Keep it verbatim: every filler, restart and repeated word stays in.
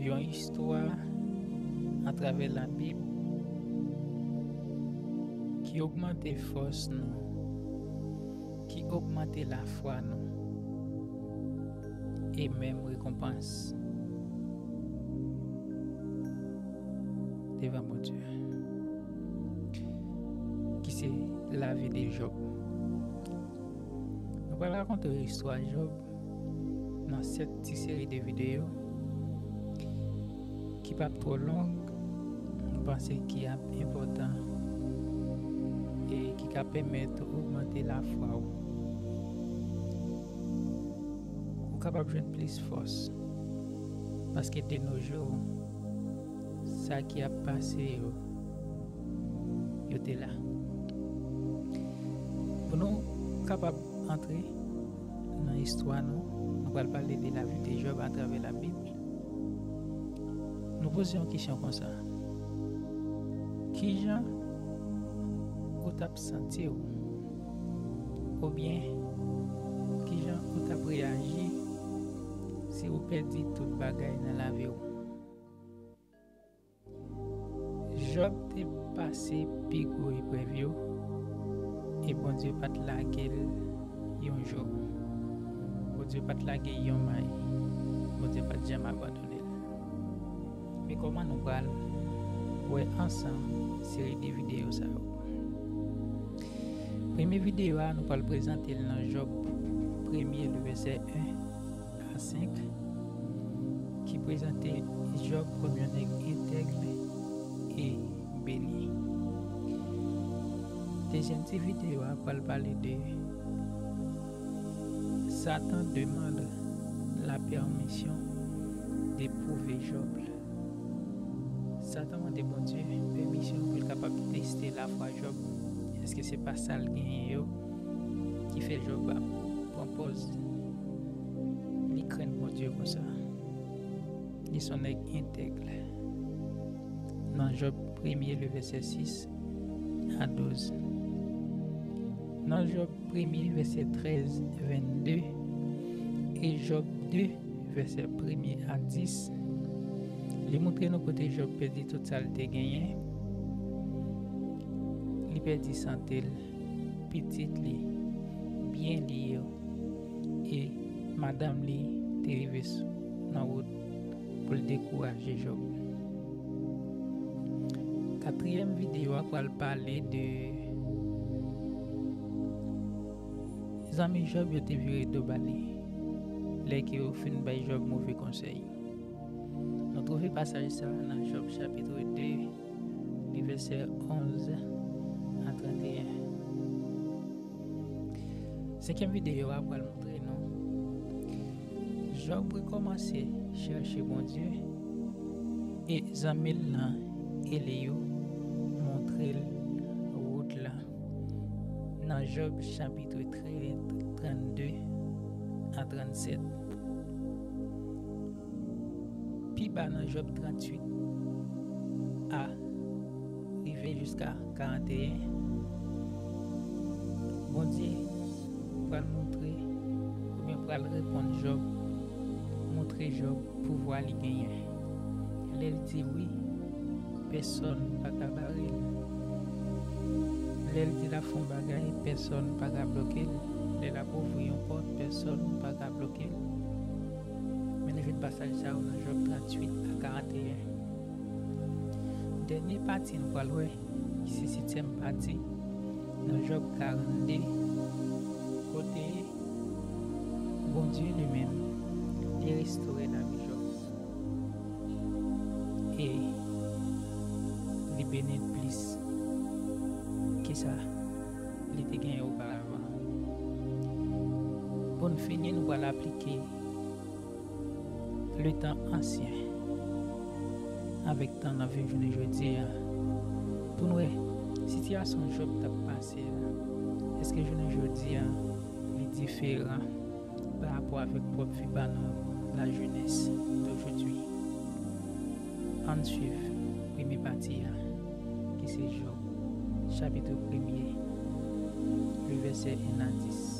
Yon istwa atravè Labib ki ogmante fòs nou, ki ogmante lafwa nou, e menm rekonpans devan Bondye, ki se lavi de Jòb. Nou pral rakonte istwa Jòb nan sèt ti seri de videyo ki p ap twò long, m panse ki ap enpòtan e ki ka pèmèt ou ogmante lafwa w. Ou kapab jwenn plis fòs, paske de nos jours, sa ki ap pase yo, yo te la. Pou nou kapab antre nan istwa nou, nou pral pale de lavi de Jòb atravè Labib. Nou poze yon kesyon konsa: kijan ou t ap santi w? Oubyen, kijan ou t ap reyaji si ou pèdi tout bagay nan lavi w? Jòb te pase pi gwo eprèv yo, e Bondye pa t lage l yon jou. Bondye pa t lage yon may. Bondye pa t janm abandone l. Men kòman nou pral wè ansanm seri de videyo sa yo? Premye videyo a, nou pral prezante l nan Jòb premye, le vèsè en a senk, ki prezante Jòb kòm yon nèg entèg e beni. Dezyèm ti videyo a pral pale de Satan demande la pèmisyon de pwouve Jòb. Satan mande Bondye pèmisyon pou l kapab teste lafwa Jòb. Èske se pa sa l genyen yo ki fè Jòb ap pran pòz li krenn Bondye konsa? Li se yon nèg entèg. Nan Jòb premye, le vèsè sis a douz. Nan Jòb premye, vèsè trèz, vennde, e Jòb de, vèsè premye a dis, li montre nou kote Jòb pèdi tout sa l te genyen. Li pèdi sante l, pitit li, byen li yo, e madanm li te rive s-, nan wout pou l dekouraje Jòb. Katriyèm videyo a pral pale de zanmi Jòb yo te vire do ba li lè ke yo fin bay Jòb move konsèy. Nou twouve pasaj sa a nan Jòb chapit de, li vèsè onz a trannteyen. Senkyèm videyo a pral montre nou Jòb rekòmanse chèche Bondye, e zanmi l lan Eliyo montre l wout la nan Jòb chapit trannde a trannsèt. Pi ba nan Jòb tranntuit a rive jiska karanteyen, Bondye pral montre, oubyen pral reponn Jòb, montre Jòb pouvwa li genyen. Lè l di wi, pèsonn pa ka bare l. Lè l di l ap fè yon bagay, pèsonn pa ka bloke l. Lè l ap ouvri yon pòt, pèsonn pa ka bloke l. Men nou jwenn pasaj sa yo nan Jòb tranntuit a karanteyen. Dènye pati nou pral wè, ki se setyèm pati, nan Jòb karannde, kote Bondye li menm, li restore lavi Jòb. E li beni l plis ke sa li te genyen oparavan. Pou n fini, nou pral aplike le tan ansyen avèk tan n ap viv jounen jodi a, pou n wè sitiyasyon Jòb t ap pase a, èske jounen jodi a li diferan pa rapò avèk pwòp vi pa nou, la jeunesse d'aujourd'hui? Ann swiv premye pati a, ki se Jòb chapit premye, le vèsè en a dis.